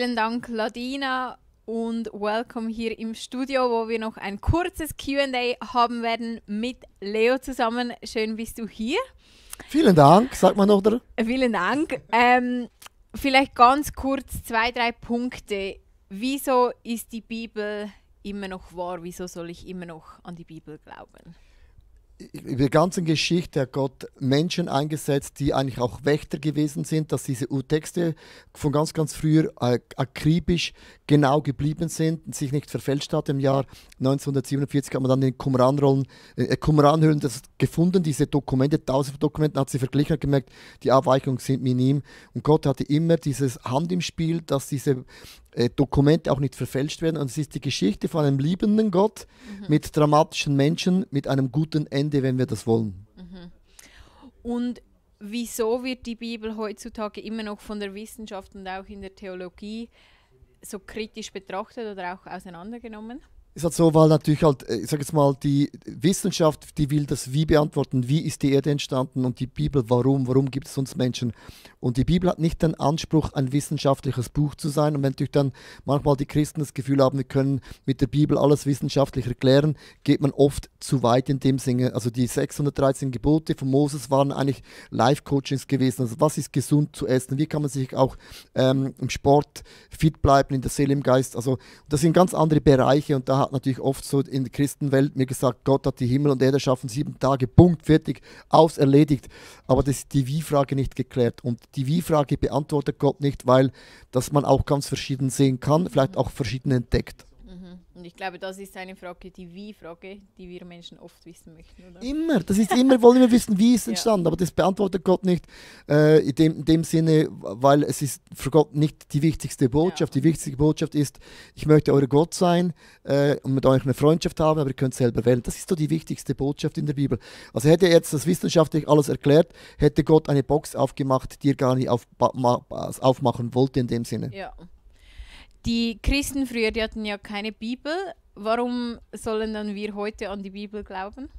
Vielen Dank, Ladina, und welcome hier im Studio, wo wir noch ein kurzes Q&A haben werden mit Leo zusammen. Schön bist du hier. Vielen Dank, sagt man noch, oder? Vielen Dank. Vielleicht ganz kurz 2, 3 Punkte. Wieso ist die Bibel immer noch wahr? Wieso soll ich immer noch an die Bibel glauben? In der ganzen Geschichte hat Gott Menschen eingesetzt, die eigentlich auch Wächter gewesen sind, dass diese Urtexte von ganz, ganz früher akribisch genau geblieben sind und sich nicht verfälscht hat. Im Jahr 1947 hat man dann in den Qumran-Höhlen das gefunden, diese Dokumente, tausende Dokumente, hat sie verglichen und gemerkt, die Abweichungen sind minim. Und Gott hatte immer dieses Hand im Spiel, dass diese Dokumente auch nicht verfälscht werden. Und es ist die Geschichte von einem liebenden Gott mit dramatischen Menschen, mit einem guten Ende, wenn wir das wollen. Und wieso wird die Bibel heutzutage immer noch von der Wissenschaft und auch in der Theologie so kritisch betrachtet oder auch auseinandergenommen? Ist halt so, weil natürlich halt, ich sage jetzt mal, die Wissenschaft, die will das Wie beantworten, wie ist die Erde entstanden, und die Bibel, warum gibt es uns Menschen? Und die Bibel hat nicht den Anspruch, ein wissenschaftliches Buch zu sein. Und wenn natürlich dann manchmal die Christen das Gefühl haben, wir können mit der Bibel alles wissenschaftlich erklären, geht man oft zu weit in dem Sinne. Also die 613 Gebote von Moses waren eigentlich Life-Coachings gewesen. Also was ist gesund zu essen? Wie kann man sich auch im Sport fit bleiben, in der Seele, im Geist? Also das sind ganz andere Bereiche, und da hat natürlich oft so in der Christenwelt mir gesagt, Gott hat die Himmel und Erde erschaffen, 7 Tage, Punkt, fertig, aus, erledigt. Aber das ist die Wie-Frage nicht geklärt. Und die Wie-Frage beantwortet Gott nicht, weil das man auch ganz verschieden sehen kann, vielleicht auch verschieden entdeckt. Und ich glaube, das ist eine Frage, die Wie-Frage, die wir Menschen oft wissen möchten, oder? Immer, das ist immer, wollen wir wissen, wie ist es entstanden, aber das beantwortet Gott nicht in dem Sinne, weil es ist für Gott nicht die wichtigste Botschaft. Die wichtigste Botschaft ist, ich möchte euer Gott sein und mit euch eine Freundschaft haben, aber ihr könnt selber wählen. Das ist so die wichtigste Botschaft in der Bibel. Also hätte er jetzt das wissenschaftlich alles erklärt, hätte Gott eine Box aufgemacht, die er gar nicht aufmachen wollte in dem Sinne. Ja. Die Christen früher, die hatten ja keine Bibel. Warum sollen dann wir heute an die Bibel glauben?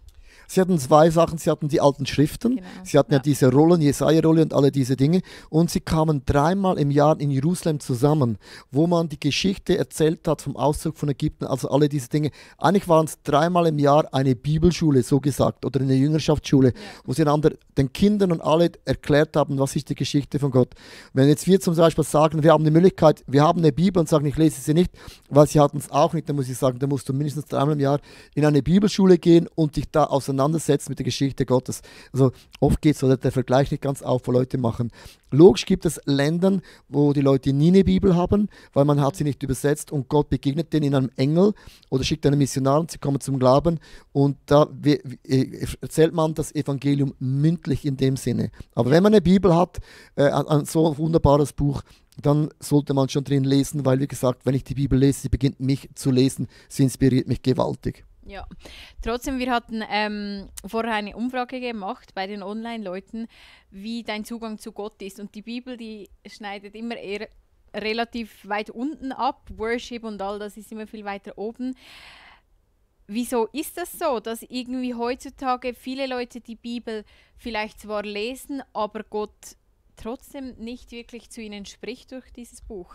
Sie hatten 2 Sachen. Sie hatten die alten Schriften, Genau. sie hatten ja diese Rollen, Jesaja-Rolle und alle diese Dinge. Und sie kamen 3-mal im Jahr in Jerusalem zusammen, wo man die Geschichte erzählt hat vom Auszug von Ägypten, also alle diese Dinge. Eigentlich waren es 3-mal im Jahr eine Bibelschule, so gesagt, oder eine Jüngerschaftsschule, wo sie einander, den Kindern und alle erklärt haben, was ist die Geschichte von Gott. Wenn jetzt wir zum Beispiel sagen, wir haben die Möglichkeit, wir haben eine Bibel, und sagen, ich lese sie nicht, weil sie hatten es auch nicht, dann muss ich sagen, da musst du mindestens 3-mal im Jahr in eine Bibelschule gehen und dich da auseinandersetzt mit der Geschichte Gottes. Also oft geht so der Vergleich nicht ganz auf, wo Leute machen. Logisch gibt es Länder, wo die Leute nie eine Bibel haben, weil man hat sie nicht übersetzt, und Gott begegnet denen in einem Engel oder schickt einen Missionar und sie kommen zum Glauben, und da erzählt man das Evangelium mündlich in dem Sinne. Aber wenn man eine Bibel hat, ein so wunderbares Buch, dann sollte man schon drin lesen, weil, wie gesagt, wenn ich die Bibel lese, sie beginnt mich zu lesen, sie inspiriert mich gewaltig. Ja, trotzdem, wir hatten vorher eine Umfrage gemacht bei den Online-Leuten, wie dein Zugang zu Gott ist. Und die Bibel, die schneidet immer eher relativ weit unten ab. Worship und all das ist immer viel weiter oben. Wieso ist das so, dass irgendwie heutzutage viele Leute die Bibel vielleicht zwar lesen, aber Gott trotzdem nicht wirklich zu ihnen spricht durch dieses Buch?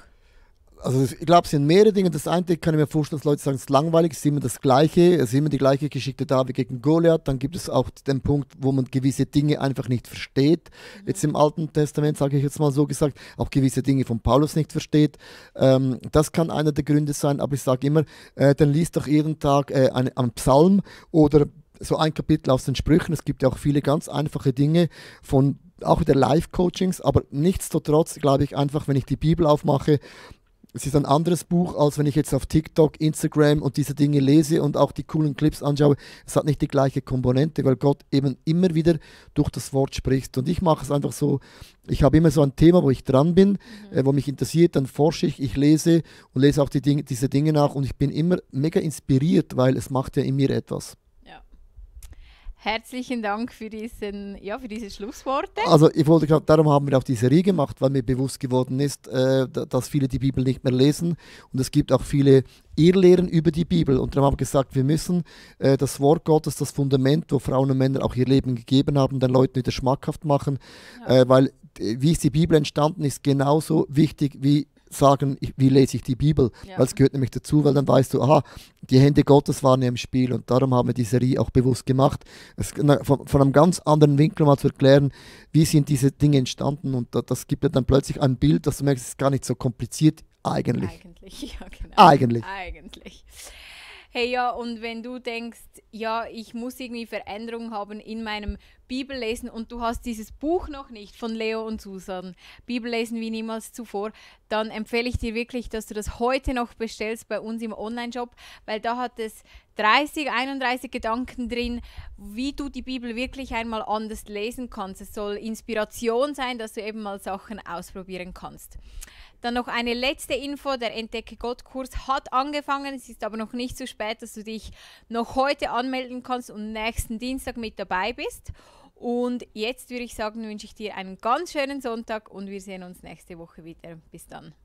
Also ich glaube, es sind mehrere Dinge. Das eine kann ich mir vorstellen, dass Leute sagen, es ist langweilig, es ist immer das Gleiche, es ist immer die gleiche Geschichte David gegen Goliath. Dann gibt es auch den Punkt, wo man gewisse Dinge einfach nicht versteht. Jetzt im Alten Testament, sage ich jetzt mal so gesagt, auch gewisse Dinge von Paulus nicht versteht. Das kann einer der Gründe sein, aber ich sage immer, dann liest doch jeden Tag einen Psalm oder so ein Kapitel aus den Sprüchen. Es gibt ja auch viele ganz einfache Dinge von auch der Live-Coachings, aber nichtsdestotrotz glaube ich einfach, wenn ich die Bibel aufmache, es ist ein anderes Buch, als wenn ich jetzt auf TikTok, Instagram und diese Dinge lese und auch die coolen Clips anschaue. Es hat nicht die gleiche Komponente, weil Gott eben immer wieder durch das Wort spricht. Und ich mache es einfach so, ich habe immer so ein Thema, wo ich dran bin, wo mich interessiert, dann forsche ich lese und lese auch diese Dinge nach, und ich bin immer mega inspiriert, weil es macht ja in mir etwas. Herzlichen Dank für diese Schlussworte. Also ich wollte gerade, darum haben wir auch diese Reihe gemacht, weil mir bewusst geworden ist, dass viele die Bibel nicht mehr lesen, und es gibt auch viele Irrlehren über die Bibel, und darum haben wir gesagt, wir müssen das Wort Gottes, das Fundament, wo Frauen und Männer auch ihr Leben gegeben haben, den Leuten wieder schmackhaft machen, weil wie ist die Bibel entstanden, ist genauso wichtig wie sagen, wie lese ich die Bibel, Ja. weil es gehört nämlich dazu, weil dann weißt du, aha, die Hände Gottes waren ja im Spiel und darum haben wir die Serie auch bewusst gemacht, von einem ganz anderen Winkel mal zu erklären, wie sind diese Dinge entstanden und das gibt ja dann plötzlich ein Bild, dass du merkst, es ist gar nicht so kompliziert eigentlich. Eigentlich, ja, genau. Eigentlich. Eigentlich. Hey, ja, und wenn du denkst, ja, ich muss irgendwie Veränderung haben in meinem Bibellesen und du hast dieses Buch noch nicht von Leo und Susan, Bibellesen wie niemals zuvor, dann empfehle ich dir wirklich, dass du das heute noch bestellst bei uns im Online-Shop, weil da hat es 31 Gedanken drin, wie du die Bibel wirklich einmal anders lesen kannst. Es soll Inspiration sein, dass du eben mal Sachen ausprobieren kannst. Dann noch eine letzte Info, der Entdecke Gott-Kurs hat angefangen, es ist aber noch nicht zu spät, dass du dich noch heute anmelden kannst und nächsten Dienstag mit dabei bist. Und jetzt würde ich sagen, wünsche ich dir einen ganz schönen Sonntag und wir sehen uns nächste Woche wieder. Bis dann.